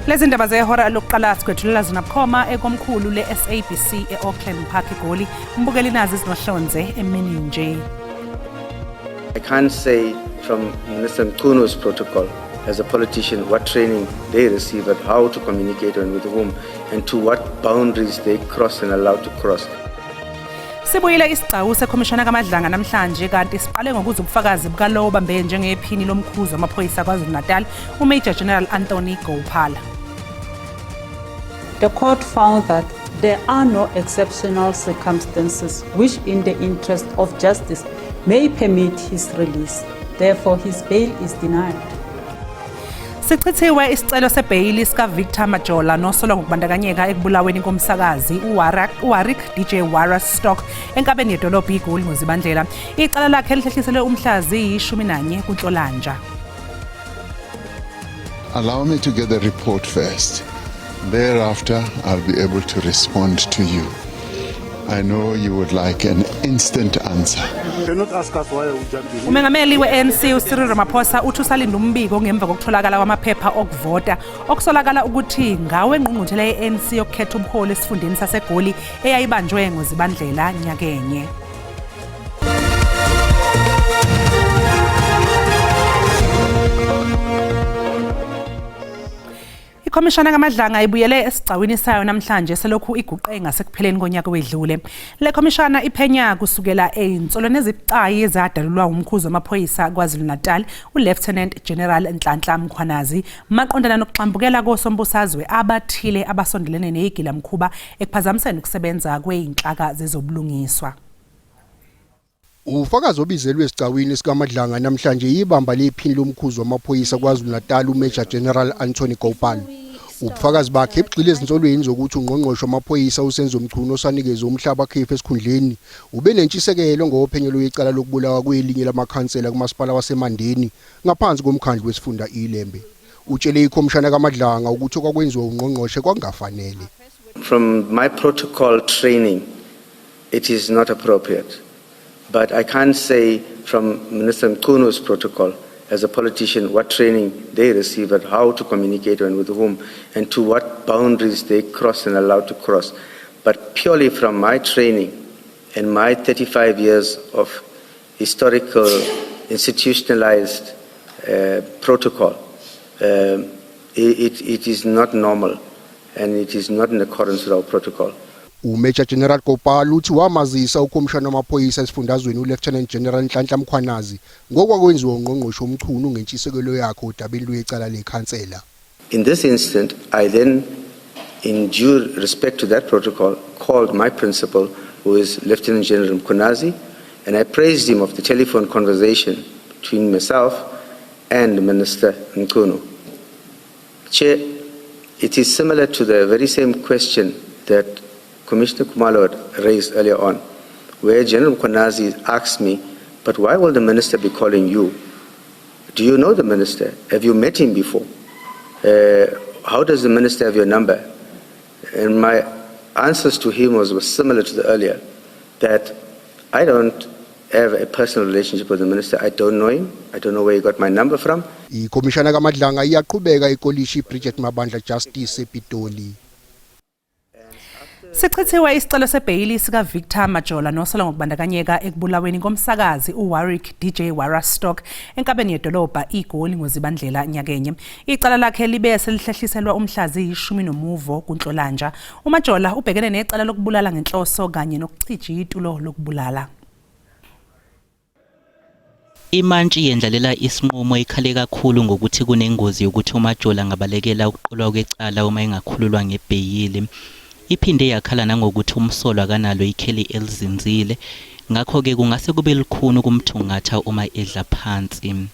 Lezi ndaba zehora lokuqala sikwethulela zona bukhoma ekomkhulu le-SABC e-Auckland Park eGoli. Umbukeli nazi izinohlonze emini nje. I can't say from Minister Mchunu's protocol as a politician what training they receive and how to communicate and with whom and to what boundaries they cross and allowed to cross. Sibuyile isigcawu sekhomishana kaMadlanga namhlanje kanti siqale ngokuzwa ubufakazi bukalowo obambe njengephini lomkhuzi wamaphoyisa KwaZulu-Natal uMajor General Anthony Gopal. The court found that there are no exceptional circumstances which in the interest of justice may permit his release. Therefore, his bail is denied. Sichithiwe isicelo sebheyili sikaVictor Majola nosolwa ngokubandakanyeka ekubulaweni komsakazi uWarrick DJ Warras Stock enkabeni yedolobha iGoli ngoZibandlela. Icala lakhe lihlehliselwe umhla ziyi-11 kuNhlolanja. Allow me to get the report first. Thereafter, I'll be able to respond to you. I know you would like an instant answer. Cannot ask us why we jumped in. Umengameli we-ANC uCyril Ramaphosa uthi usalinda umbiko ngemva kokutholakala kwamaphepha okuvota okusolakala ukuthi ngawe ngqungquthela ye-ANC yokukhetha ubuholi esifundeni saseGoli eyayibanjwe ngoZibandlela nyakenye. Ikhomishana kaMadlanga ibuyele esigcawini sayo namhlanje selokhu iguqe ngasekupheleni konyaka wedlule. Le khomishana iphenya kusukela ey'nsolweni ezibucayi ezadalulwa wumkhuzi wamaphoyisa KwaZulu-Natal uLieutenant General Nhlanhla Mkhwanazi maqondana nokuxambukela kosombusazwe abathile abasondelene neyigilamkhuba ekuphazamiseni ukusebenza kwey'nhlaka zezobulungiswa. Ufakazi obizelwe esigcawini sikaMadlanga namhlanje yibamba lephini lomkhuzi wamaphoyisa KwaZulu-Natal uMajor General Anthony Gopal. Ubufakazi bakhe bugxile ezinsolweni zokuthi ungqongqoshe wamaphoyisa uSenzo Mchunu osanikezwe umhlaba khefu esikhundleni ube nentshisekelo ngophenyo lwecala lokubulawa kwelinye lamakhansela kumasipala waseMandeni ngaphansi komkhandlu wesifunda iLembe. Utshele ikhomishana kaMadlanga ukuthi okwakwenziwa ungqongqoshe kwakungafanele. From my protocol training, it is not appropriate. But I can't say from Minister Mchunu's protocol as a politician what training they receive and how to communicate and with whom and to what boundaries they cross and allowed to cross. But purely from my training and my 35 years of historical institutionalized protocol, it is not normal and it is not in accordance with our protocol. UMajor General Gopal uthi wamazisa ukhomishana wamaphoyisa esifundazweni uLieutenant General Nhlanhla Mkhwanazi ngokwakwenziwa ungqongqoshe uMchunu ngentshisekelo yakhe odabeni lwecala lekhansela. In this instant, I then, in due respect to that protocol, called my principal, who is Lieutenant General Mkhwanazi, and I praised him of the telephone conversation between myself and Minister Mchunu. Chair, it is similar to the very same question that Commissioner Khumalo raised earlier on, where General Mkhwanazi asked me, but why will the minister be calling you? Do you know the minister? Have you met him before? How does the minister have your number? And my answers to him was similar to the earlier, that I don't have a personal relationship with the minister. I don't know him. I don't know where he got my number from. Ikhomishana kaMadlanga iyaqhubeka ikolishi Bridget Mabandla Justice ePitoli. Sichithiwe isicelo sebheyili sikaVictor Majola nosolwa ngokubandakanyeka ekubulaweni komsakazi uWarrick DJ Warras Stock enkabeni yedolobha iGoli ngoZibandlela nyakenye. Icala lakhe libe selihlehliselwa umhla ziyishumi nomuvo kuNhlolanja. UMajola ubhekene necala lokubulala ngenhloso kanye nokucija itulo lokubulala. Imantshi yendlalela isinqumo ikhale kakhulu ngokuthi kunengozi yokuthi uMajola angabalekela ukuqulwa kwecala uma engakhululwa ngebheyili. Iphinde yakhala nangokuthi umsolwa akanalo ikheli elizinzile, ngakho-ke kungase kube lukhuni ukumthungatha uma edla phansi.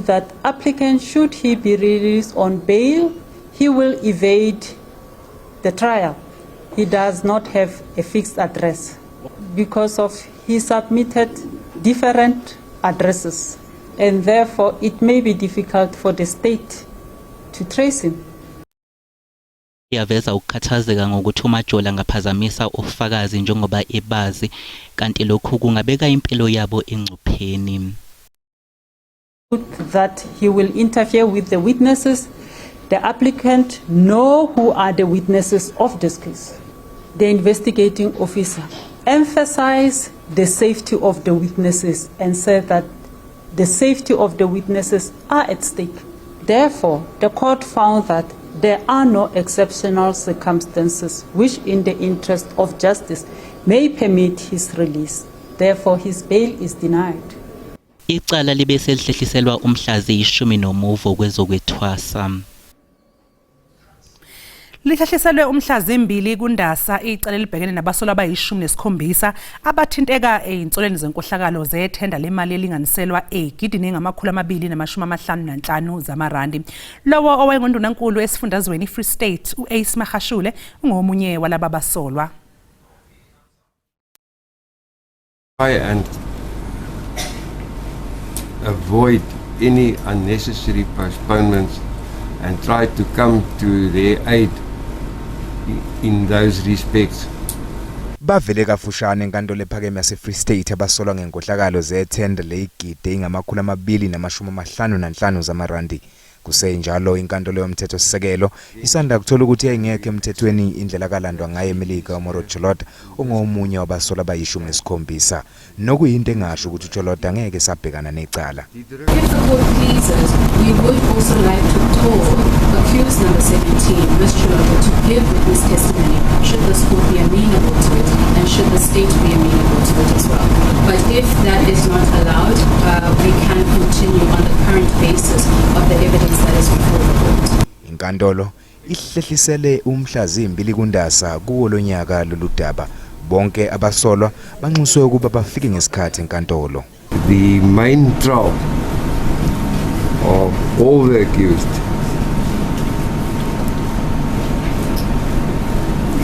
That applicant, should he be released on bail, he will evade the trial. He does not have a fixed address because of he submitted different addresses, and therefore it may be difficult for the state to trace him. Yaveza ukukhathazeka ngokuthi uMajola angaphazamisa ofakazi njengoba ebazi, kanti lokhu kungabeka impilo yabo engcupheni. That he will interfere with the witnesses The applicant know who are the witnesses of this case. The investigating officer emphasized the safety of the witnesses and said that the safety of the witnesses are at stake. Therefore, the court found that there are no exceptional circumstances which in the interest of justice may permit his release. Therefore, his bail is denied. Icala libe selihlehliselwa umhla ziyishumi nomuvo kwezokwethwasa. Lihlehliselwe umhla zimbili kuNdasa icala elibhekene nabasolwa abayi-17 abathinteka ey'nsolweni zenkohlakalo zethenda lemali elinganiselwa ey'gidini engama-255 zamarandi. Lowo owayengundunankulu esifundazweni iFree State u-Ace Magashule ungomunye walaba basolwa. Try and avoid any unnecessary postponements and try to come to their aid in those respects. Bavele kafushane enkantolo ephakeme yase-Free State abasolwa ngenkohlakalo zethenda leyigidi engama-255 zamarandi. Kusenjalo inkantolo yomthethosisekelo isanda kuthola ukuthi yayingekho emthethweni indlela kalandwa ngayo eMelika uMorot Cholota ongomunye wabasolwa abayi-17 nokuyinto engasho ukuthi uCholota ngeke sabhekana necala. If the court pleases, we would also like to call accused number 17, Ms. Cholota, to give witness testimony should this court be amenable to it and should the state be amenable to it as well. But if that is not allowed, we can continue on the current basis of the evidence that is before the court. Inkantolo ihlehlisele umhla zimbili kuNdasa kuwo lonyaka lolu daba. Bonke abasolwa banxuswe ukuba bafike ngesikhathi enkantolo. The main trial of all the accused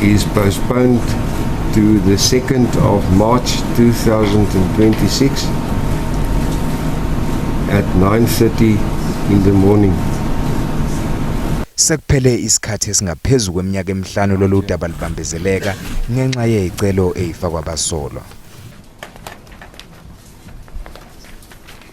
is postponed to the 2nd of March 2026 at 9:30 in the morning. Sekuphele isikhathi esingaphezu kweminyaka emihlanu lolu daba libambezeleka ngenxa yezicelo ezifakwa abasolwa.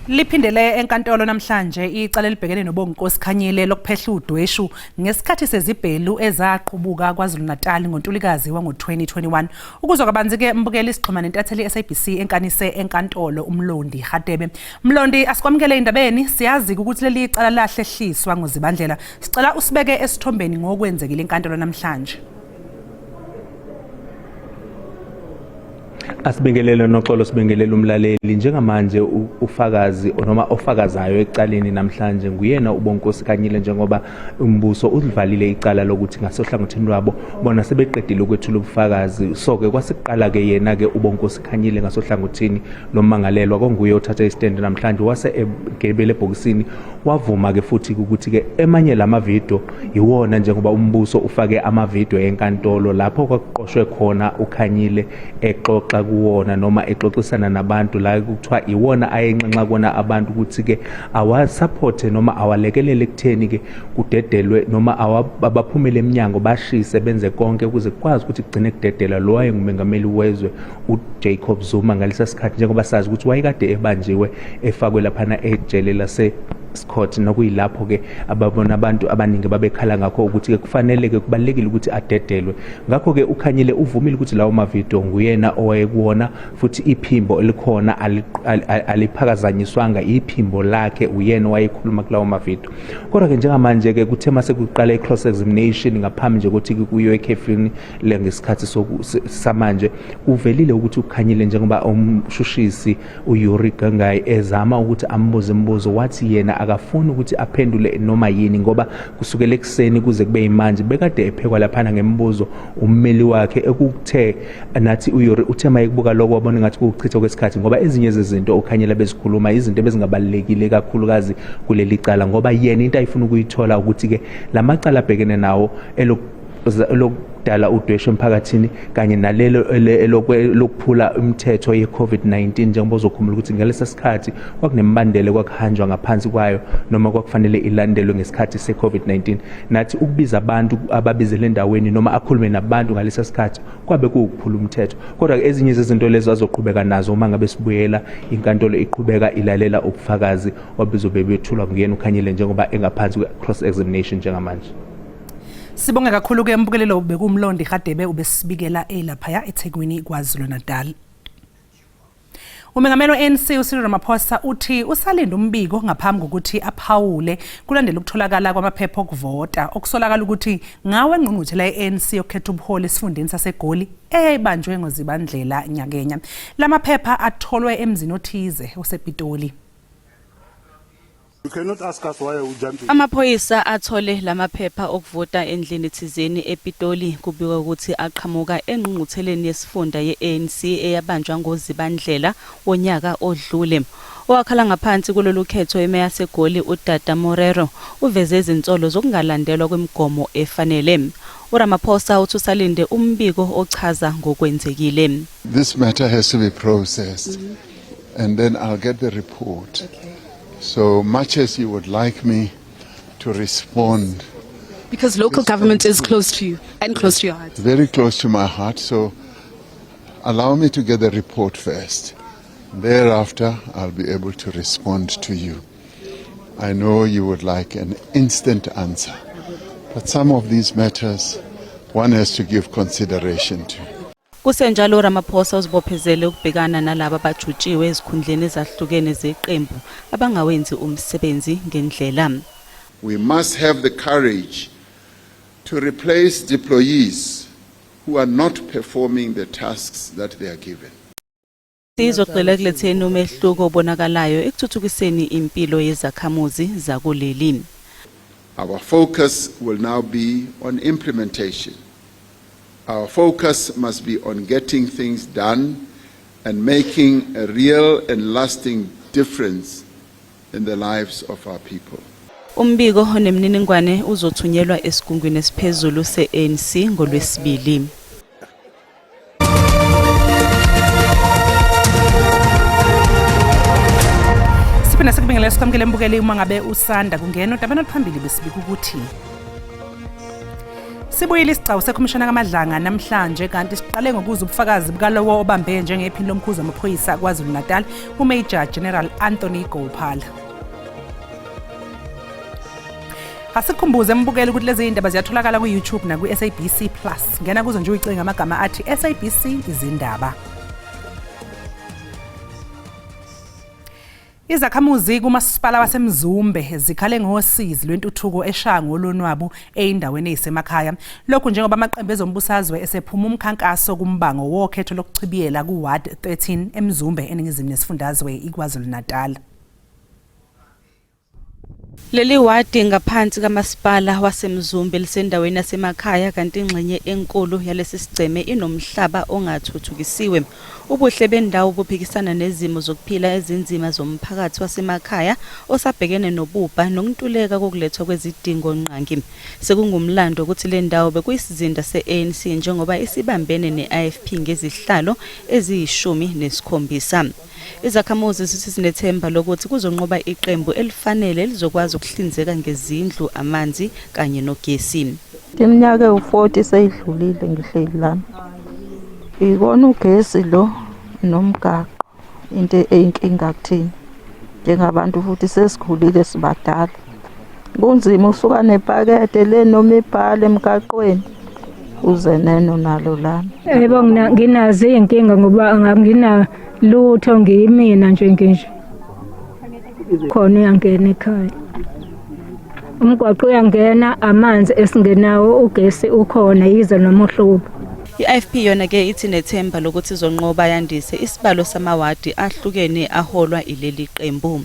Liphindele enkantolo namhlanje icala elibhekene noBonginkosi Khanyile lokuphehla udweshu ngesikhathi sezibhelu ezaqhubuka KwaZulu-Natal ngoNtulikazi wango-2021. Ukuzwa kabanzi-ke mbukeli isixhuma nentatheli SABC enkanise enkantolo uMlondi Hadebe. Mlondi, asikwamukele endabeni, siyazi ukuthi leli cala lahlehliswa ngoZibandlela. Sicela usibeke esithombeni ngokwenzekile enkantolo namhlanje. Asibingelele noxolo, sibingelele umlaleli. Njengamanje ufakazi noma ofakazayo ecaleni namhlanje nguyena uBonkosi Khanyile, njengoba umbuso ulivalile icala lokuthi ngasohlangothini lwabo bona sebeqedile ukwethula ubufakazi. So-ke kwasekuqala-ke yena-ke uBonkosi Khanyile ngasohlangothini lomangalelwa konguye othatha isitende namhlanje, wase egebele ebhokisini wavuma-ke futhi ukuthi-ke emanye lamavidiyo iwona, njengoba umbuso ufake amavidiyo enkantolo lapho kwakuqoshwe khona uKhanyile exoxa kuwona noma exoxisana nabantu la kuthiwa iwona ayenxenxa kona abantu ukuthi-ke awasupporte noma awalekelele ekutheni-ke kudedelwe noma abaphumele eminyango bashise benze konke ukuze kukwazi ukuthi kugcine kudedelwa lo wayengumengameli wezwe uJacob Zuma ngalesa sikhathi, njengoba sazi ukuthi wayekade ebanjiwe efakwe laphana ejele lase Scott, nokuyilapho-ke ababona abantu abaningi babekhala ngakho ukuthi-ke kufanele-ke kubalulekile ukuthi adedelwe. Ngakho-ke uKhanyile uvumile ukuthi lawo mavidiyo nguyena owayekuwona, futhi iphimbo elikhona aliphakazanyiswanga, iphimbo lakhe uyena owayekhuluma kulawo mavidiyo. Kodwa-ke njengamanje-ke kuthe mase kuqala i-cross examination ngaphambi nje kokuthi kuyiwe ekhefini le ngesikhathi samanje, kuvelile ukuthi uKhanyile njengoba umshushisi uYuri Gangai ezama ukuthi ambuze imibuzo, wathi yena akafuni ukuthi aphendule noma yini ngoba kusukela ekuseni kuze kube yimanje bekade ephekwa laphana ngemibuzo ummeli wakhe. Ekuthe nathi uYuri uthe mayekubuka lokho wabona ngathi kuwuchitha kwesikhathi, ngoba ezinye zezinto uKhanyile bezikhuluma izinto ebezingabalulekile kakhulukazi kuleli cala, ngoba yena into ayifuna ukuyithola ukuthi-ke lamacala abhekene nawo ukudala udweshu emphakathini kanye nalelo lokuphula imithetho ye-COVID-19, njengoba uzokhumbula ukuthi ngalesa sikhathi kwakunemibandela kwakuhanjwa ngaphansi kwayo noma kwakufanele ilandelwe ngesikhathi se-COVID-19. Nathi ukubiza abantu ababizele endaweni noma akhulume nabantu ngalesa sikhathi kwabe kuwukuphula umthetho. Kodwa ezinye zezinto lezo azoqhubeka nazo uma ngabe sibuyela inkantolo iqhubeka ilalela ubufakazi obuzobe bethulwa nguyena uKhanyile njengoba engaphansi kwe-cross examination njengamanje. Sibonge kakhulu ke mbukelelo, bekuMlondi Hadebe ubesibikela elaphaya eThekwini KwaZulu-Natal. Umengameli we-ANC uCyril Ramaphosa uthi usalinda umbiko ngaphambi kokuthi aphawule kulandela ukutholakala kwamaphepha okuvota okusolakala ukuthi ngawe ngqungquthela ye-ANC yokukhetha ubuholi esifundeni saseGoli eyayibanjwe ngoZibandlela nyakenya. Lamaphepha atholwe emzini othize osePitoli. You cannot ask us why are we jumping. Amaphoyisa athole lamaphepha okuvota endlini thizeni ePitoli. Kubikwa ukuthi aqhamuka engqungqutheleni yesifunda ye-ANC eyabanjwa ngoZibandlela wonyaka odlule. Owakhala ngaphansi kulolu khetho, imeya yaseGoli uDada Morero, uveze izinsolo zokungalandelwa kwemigomo efanele. URamaphosa uthi usalinde umbiko ochaza ngokwenzekile. This matter has to be processed and then I'll get the report. So much as you would like me to respond, Because local government is close to you and close to your heart. Very close to my heart, so allow me to get the report first. Thereafter, I'll be able to respond to you. I know you would like an instant answer, but some of these matters one has to give consideration to. Kusenjalo, Ramaphosa uzibophezele ukubhekana nalabo abajutshiwe ezikhundleni ezahlukene zeqembu abangawenzi umsebenzi ngendlela. We must have the courage to replace deployees who are not performing the tasks that they are given. Sizogxila ekuletheni umehluko obonakalayo ekuthuthukiseni impilo yezakhamuzi zakuleli. Our focus will now be on implementation. Our focus must be on getting things done and making a real and lasting difference in the lives of our people. Umbiko onemininingwane uzothunyelwa esigungwini esiphezulu se-ANC ngolwesibili. Siphinde sikubingelele, sikwamukele mbukeli uma ngabe usanda kungena. Udabeni oluphambili besibika ukuthi sibuyile isigcawu sekhomishana kaMadlanga namhlanje, kanti siqale ngokuzwa ubufakazi bukalowo obambe njengephini lomkhuzi wamaphoyisa KwaZulu-Natal, uMajor General Anthony Gopal. Asikhumbuze mbukeli ukuthi lezi indaba ziyatholakala ku-YouTube nakwi-SABC Plus. Ngena kuzo nje uyicinga amagama athi SABC Izindaba. Izakhamuzi kumasipala waseMzumbe zikhale ngosizi lwentuthuko eshaya ngolonwabu eyindaweni eyisemakhaya. Lokhu njengoba amaqembu ezombusazwe esephuma umkhankaso kumbango wokhetho lokuchibiyela ku-Ward 13 eMzumbe, eningizimu nesifundazwe iKwaZulu-Natal. Leli wadi ngaphansi kamasipala waseMzumbe lisendaweni yasemakhaya, kanti ingxenye enkulu yalesi sigceme inomhlaba ongathuthukisiwe. Ubuhle bendawo buphikisana nezimo zokuphila ezinzima zomphakathi wasemakhaya osabhekene nobubha nokuntuleka kokulethwa kwezidingo ngqangi. Sekungumlando ukuthi le ndawo bekuyisizinda se-ANC njengoba isibambene ne-IFP ngezihlalo eziyi-17. Izakhamuzi zithi zinethemba lokuthi kuzonqoba iqembu elifanele elizokwazi ukuhlinzeka ngezindlu, amanzi kanye nogesi. Iminyaka ewu-40 seyidlulile ngihleli lana. Ikona ugesi lo nomgaqo into eyinkinga kuthina njengabantu, futhi sesikhulile, sibadala. Kunzima usuka nepakede le noma ibhale emgaqweni uze neno nalo lana. Yebo, nginazo iy'nkinga ngoba anginalutho, ngiyimina nje nginje khona. Uyangena ekhaya umgwaqo, uyangena amanzi esingenawo, ugesi ukhona yize noma uhlupho. I-IFP yona ke ithi nethemba lokuthi izonqoba, yandise isibalo samawadi ahlukene aholwa ileli qembu.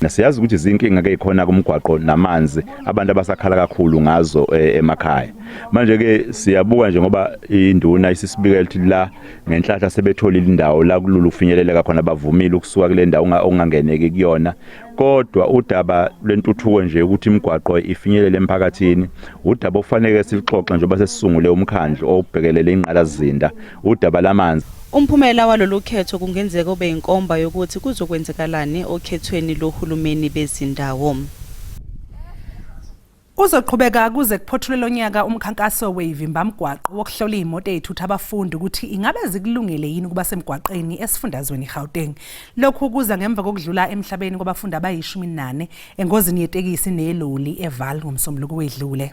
Siyazi ukuthi izinkinga ke khona kumgwaqo namanzi, abantu abasakhala kakhulu ngazo emakhaya. Manje ke siyabuka nje ngoba induna isisibikela ukuthi la ngenhlahla sebetholile indawo la kulula ukufinyeleleka khona, bavumile ukusuka kule ndawo ongangeneki kuyona. Kodwa udaba lwentuthuko nje ukuthi imigwaqo ifinyelele emphakathini udaba okufanele siluxoxe njengoba sesisungule umkhandlu obhekelele ingqalasizinda, udaba lamanzi. Umphumela walolu khetho kungenzeka ube yinkomba yokuthi kuzokwenzekalani okhethweni lohulumeni bezindawo. Uzoqhubeka kuze kuphothulwe lo nyaka umkhankaso weyivimbamgwaqo wokuhlola iy'moto ey'thutha abafundi ukuthi ingabe zikulungele yini ukuba semgwaqeni esifundazweni iGauteng. Lokhu kuza ngemva kokudlula emhlabeni kwabafundi abayishumi nane engozini yetekisi neloli eVaal ngoMsombuluko wedlule.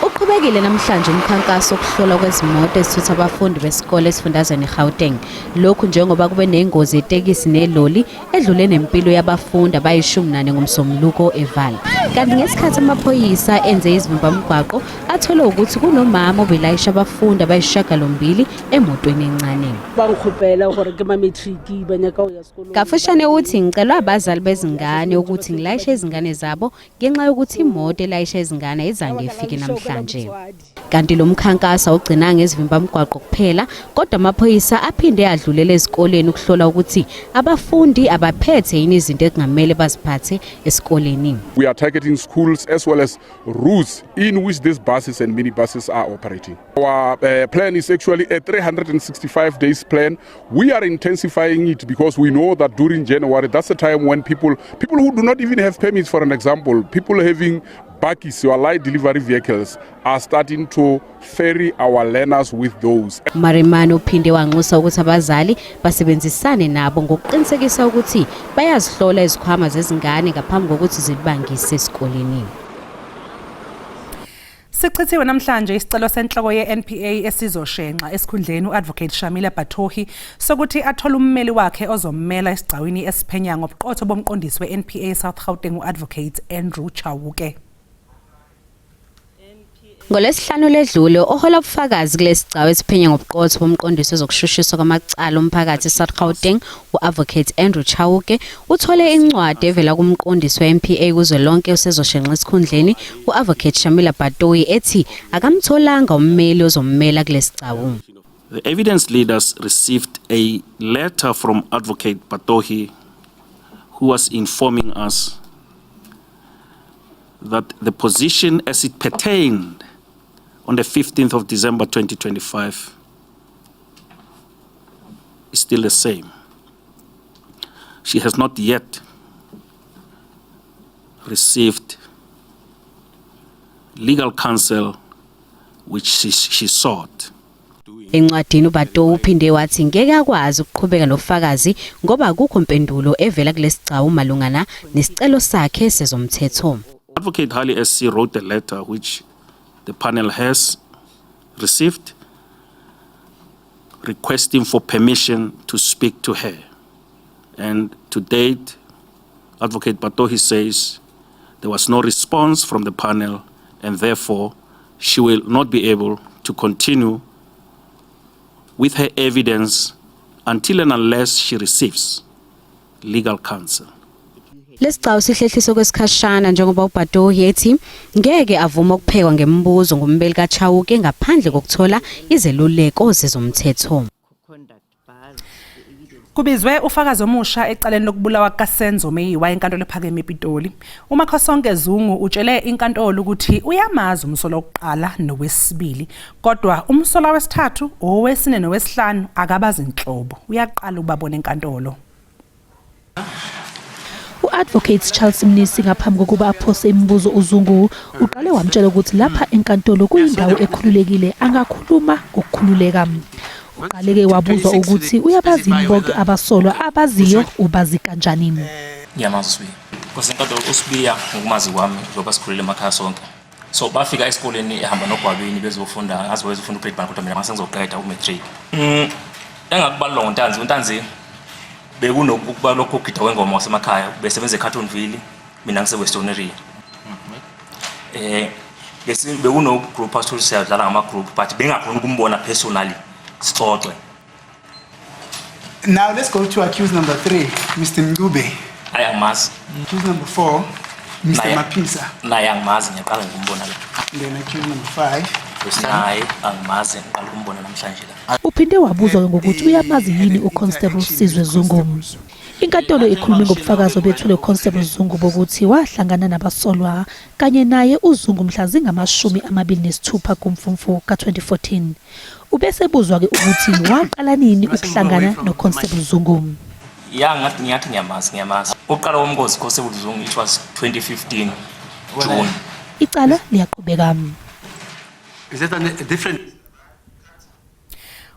Uqhubekile namhlanje umkhankaso wokuhlolwa kwezimoto ezithutha abafundi besikole esifundazweni iGauteng. Lokhu njengoba kube nengozi yetekisi neloli edlule nempilo yabafundi abayishumi nane ngoMsombuluko eVaal. Kanti ngesikhathi amaphoyisa enze izivimbamgwaqo athole ukuthi kunomama obelayisha abafundi abayisishiyagalombili emotweni encane. Ba nkgopela gore ke ma-matric ba nyaka go ya sekolong. Kafushane uthi ngicelwa abazali bezingane ukuthi ngilayishe izingane zabo ngenxa yokuthi imoto elayisha izingane ayizange ifike namhlanje. Kanti lo mkhankaso awugcinanga ezivimbamgwaqo kuphela, kodwa amaphoyisa aphinde adlulela ezikoleni ukuhlola ukuthi abafundi abaphethe yini izinto ekungamele baziphathe esikoleni. We are targeting schools as well as routes in which these buses and minibuses are operating. Our plan is actually a 365 days plan. We are intensifying it because we know that during January, that's the time when people who do not even have permits, for an example, people having bakkies or light delivery vehicles are starting to ferry our learners with those. Marimane uphinde wanxusa ukuthi abazali basebenzisane nabo ngokuqinisekisa ukuthi bayazihlola izikhwama zezingane ngaphambi kokuthi zibangise esikoleni. Sichithiwe namhlanje isicelo senhloko ye-NPA esizoshenxa esikhundleni u-Advocate Shamila Batohi sokuthi athole ummeli wakhe ozommela esigcawini esiphenya ngobuqotho bomqondisi we-NPA South Gauteng u-Advocate Andrew Chauke. NgoLwesihlanu ledlule ohola ubufakazi kulesigcawu esiphenya ngobuqotho bomqondisi wezokushushiswa kwamacala omphakathi eSouth Gauteng u-Advocate Andrew Chauke uthole incwadi evela kumqondisi we-NPA kuzwelonke osezoshenxa esikhundleni u-Advocate Shamila Batohi ethi akamtholanga ummeli ozommela kulesigcawu. The evidence leaders received a letter from Advocate Batohi who was informing us that the position as it pertained on the 15th of December 2025 is still the same. She has not yet received legal counsel which she sought. Encwadini uBatohi uphinde wathi ngeke akwazi ukuqhubeka nofakazi ngoba akukho mpendulo evela kulesigcawu malungana nesicelo sakhe sezomthetho. Advocate Hulley SC wrote a letter which the panel has received requesting for permission to speak to her. And to date, Advocate Batohi says there was no response from the panel and therefore she will not be able to continue with her evidence until and unless she receives legal counsel. Lesigcawu sihlehliswe kwesikhashana njengoba uBatohi ethi ngeke avume ukuphekwa ngemibuzo ngummeli kaChauke ngaphandle kokuthola izeluleko zezomthetho. Kubizwe ufakazi omusha ecaleni lokubulawa kukaSenzo Meyiwa enkantolo ephakeme ePitoli. UMakhosonke Zungu utshele inkantolo ukuthi uyamazi umsolwa wokuqala nowesibili, kodwa umsolwa wesithathu, owesine nowesihlanu akabazi nhlobo. Uyaqala ukubabona enkantolo. U-Advocate Charles Mnisi ngaphambi kokuba aphose imibuzo uZungu uqale wamtshela ukuthi lapha enkantolo kuyindawo ekhululekile, angakhuluma ngokukhululeka. Uqale-ke wabuzwa ukuthi uyabazi yini bonke abasolwa, abaziyo ubazi kanjani. Ngiyamazi uSibiya. Nkosi enkantolo, uSibiya ngokumazi kwami njengoba sikhulele emakhaya sonke. So bafika esikoleni ehamba noGwabini bezofunda, ngazi wayezofunda ugrade 1 kodwa mina ngase ngizoqeda umatric. Engakubalulwa ngoNtanzi, uNtanzi bekunokuba lokhu kugida kwengoma wasemakhaya, besebenza eCarltonville, mina ngise Westonaria. Bese bekuno group asithola siyadlala ngama group but bengakhona ukumbona personally sixoxe. Now let's go to accused number 3, Mr. Mncube. Hayi, angimazi. Accused number 4, Mr. Naye- Mapisa. Naye angimazi, ngiyaqala ngikumbona la. And then accused number 5. Naye angimazi, ngiqala ukumbona namhlanje la. Uphinde wabuzwa ngokuthi uyamazi yini uConstable Sizwe Zungu. Inkantolo ikhulume ngobufakazi obethulwe uConstable Zungu bokuthi wahlangana nabasolwa kanye naye uZungu mhla zingama-26 kuMfumfu ka-2014. Ubesebuzwa-ke ukuthi waqala nini ukuhlangana noConstable Zungu. Ya, ngathi ngiyathi ngiyamazi, ngiyamazi. Uqala komngozi Constable Zungu, it was 2015 June. Icala liyaqhubeka. Is that a different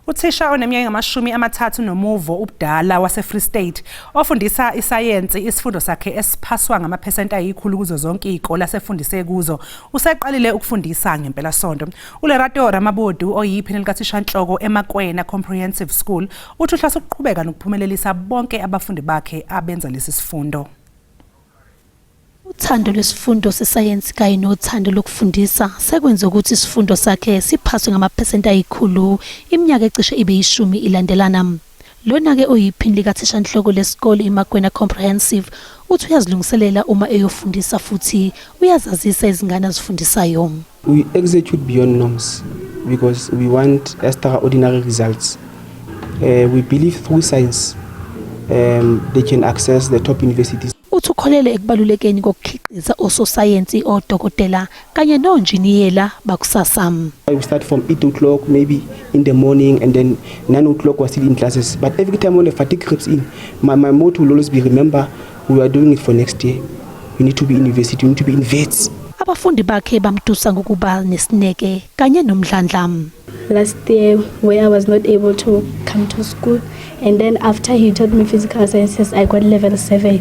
Uthisha oneminyaka engamashumi 30 nomuvo ubudala wase-Free State ofundisa isayensi, isifundo sakhe esiphaswa ngamaphesenti 100 kuzo zonke izikole asefundise kuzo, useqalile ukufundisa ngempelasonto. ULerato Ramabodu, oyiphini likathishanhloko eMakwena Comprehensive School, uthi uhlose ukuqhubeka nokuphumelelisa bonke abafundi bakhe abenza lesi sifundo. Uthando lwesifundo sesayensi kanye nothando lokufundisa sekwenze ukuthi isifundo sakhe siphaswe ngamaphesenti 100 iminyaka ecishe ibe 10 ilandelana. Lona-ke oyiphini likathishanhloko lesikole iMakwena Comprehensive uthi uyazilungiselela uma eyofundisa futhi uyazazisa izingane azifundisayo. We execute beyond norms because we want extraordinary results. We believe through science they can access the top universities. Uthi ukholelwa ekubalulekeni kokukhiqiza ososayensi, odokotela kanye nonjiniyela bakusasa. We start from 8 o'clock maybe in the morning, and then 9 o'clock we're still in classes. But every time when the fatigue creeps in, my motto will always be, remember, we are doing it for next year. You need to be in university, you need to be in Wits. Abafundi bakhe bamtusa ngokuba nesineke kanye nomdlandla. Last year where I was not able to come to school, and then after he taught me physical sciences, I got level 7.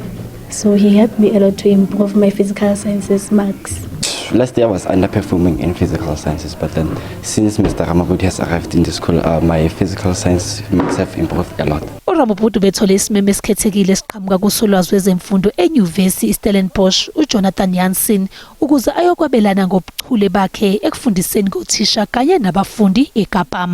So he helped me a lot to improve my physical sciences marks. Last year I was underperforming in physical sciences, but then since Mr. Ramabodu has arrived in the school, my physical science marks have improved a lot. URamabodu bethole isimemo esikhethekile esiqhamuka kusolwazi wezemfundo eNyuvesi iStellenbosch uJonathan Jansen ukuze ayokwabelana ngobuchule bakhe ekufundiseni kothisha kanye nabafundi eKapa.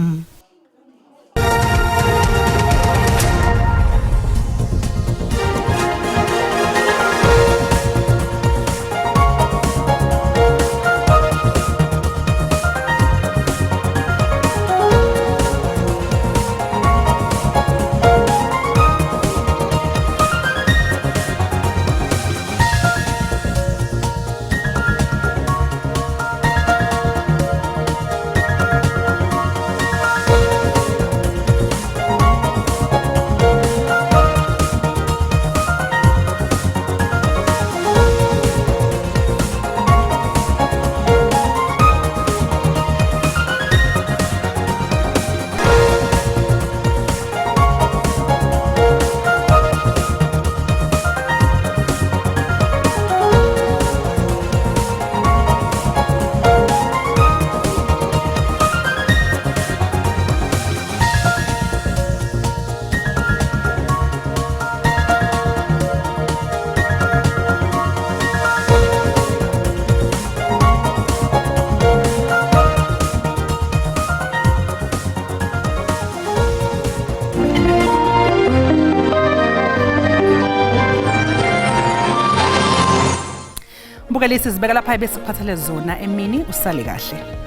Mbukeli, sizibeka lapha besikuphathele zona emini. Usale kahle.